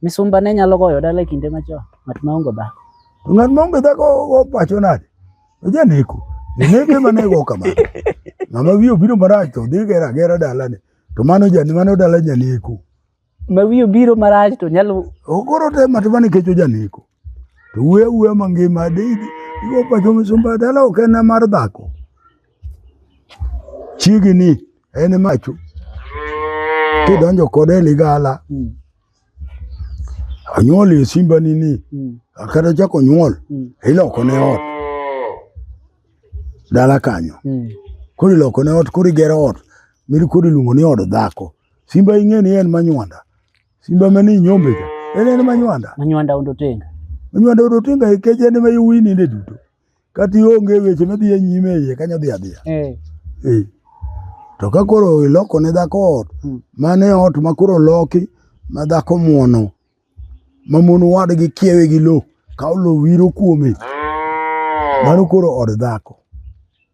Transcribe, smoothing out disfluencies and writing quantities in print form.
Misumba ne nyalo goyo dala e kinde machon, ng'at maonge dhako. To ng'at maonge dhako go pacho nade? Ojaneko. Joneko ema ne go kamano. Ng'ama wiye obiro marach to dhi gero agera dalane. To mano jani mano dala janeko. Ma wiye obiro marach to nyalo Koro tema tema nikech ojaneko. To wuoyo awuoya mangima di igo pacho misumba dala ok en mar dhako. Chiegi ni en macho. Kidonjo kode e ligala Anyuol e simba ni ni kata chako nyuol iloko ne ot dala kanyo koro iloko ne ot koro igero ot miri koro iluongo ni od dhako simba ing'e ni en manywanda simba mane inyombe cha en en manywanda Manywanda ondo tenga. manywanda ondo tinga nikech en ema yawuoyi ninde duto kata ionge weche madhi e nyime e iye kanyo dhi adhiya Eh. To ka koro iloko ne dhako ot, mano e ot ma koro loki ma dhako muono, ma mon wadgi kiewe gi lo, kawo lo wiro kuome. Mano koro od dhako.